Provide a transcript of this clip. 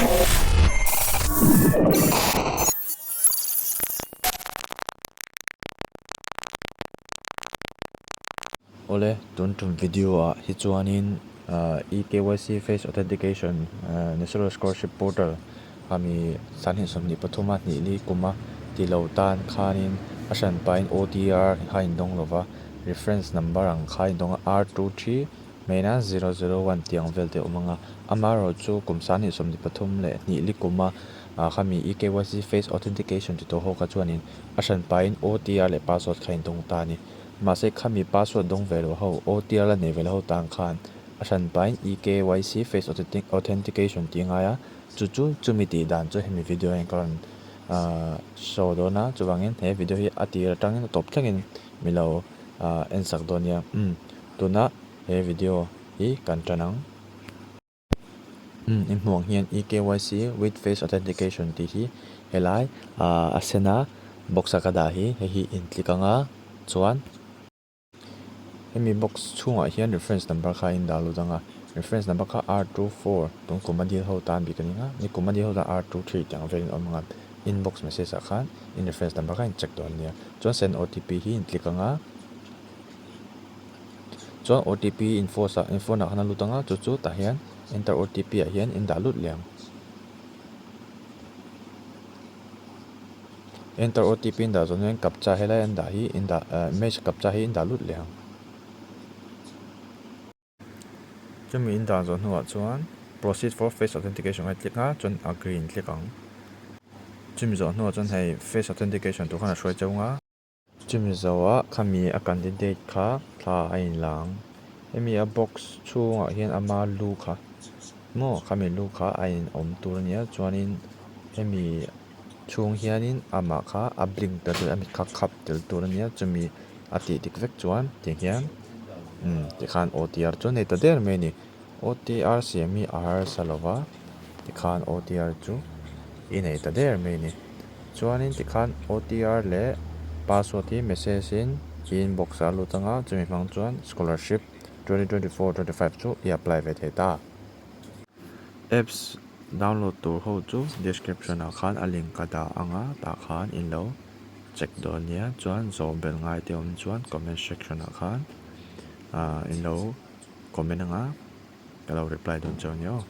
Awle, tun tum video ah hi chuanin eKYC Face Authentication National Scholarship Portal ami sanghnih 23 a hnih ni kuma ti lo tan khanin a hran pahin OTR kha a indawng lova reference number ang kha a indawng a R 2 3 Hmena 001 tih ang vel te a awm ang a, amaherawhchu kum 2023 leh hnih li kuma khami eKYC Face Authentication ti tawh ho kha chuanin a hran pahin OTR leh password kha a indawng ta a ni. Mahse khami password dawng ve loh ho, OTR la nei ve loh ho tan khan a hran pahin eKYC Face Authentication tih a ngai a, chu chu chumi tih dan chu hemi video hian ka rawn show dawn a, chuvangin he video hi a tir atangin a tawp thlengin mi lo en sak dawn nia. Umm tuna he video hi kan tan ang. Umm i hmuh ang hian eKYC with face authentication tih hi helai a sen a box a ka dah hi hei hi in click ang a chuan hemi box chhungah hian reference number kha a in dah lut ang a reference number kha R 24 tun kum a dil ho tan bik a ni ang a ni kum a dil ho tan R 23 tih ang velin a awm ang a inbox message ah khan in reference number kha in check dawn nia chuan send OTP hi in click ang a. Chuan OTP in force ah in phone ah khan a lut ang a chu chu tah hian enter OTP ah hian in dah lut leh ang. Enter OTP in dah zawh hian captcha helai an dah hi in dah ah image captcha hi in dah lut leh ang. Chumi in dah zawh hnuah chuan proceed for face authentication a click a chuan agree in click ang. Chumi zawh hnuah chuan hei face authentication tur khan a hruai cheu ang a. Chumi zawhah khami a candidate kha thla a inla ang. Hemi a box chhungah hian ama lu kha maw khami lu kha a in awm tur a nia chuanin hemi chhung hianin amah kha a blink tel tur a mit kha khap tel tur a nia chumi a tih dik vek chuan ti hian umm tikhan OTR chu a nei ta der mai a ni OTR siam hi a harsa lo va tikhan OTR chu i nei ta der mai a ni chuanin tikhan OTR leh password hi message in i inbox ah a lut ang a chumi hmang chuan scholarship 2024 25 chu i apply ve thei ta. Apps download tur ho chu description ah khan a link a dah ang a tah khan in lo check dawn nia chuan zawh belh ngai te awm chuan comment section ah khan ah in lo comment ang a ka lo reply dawn chuan nia aw.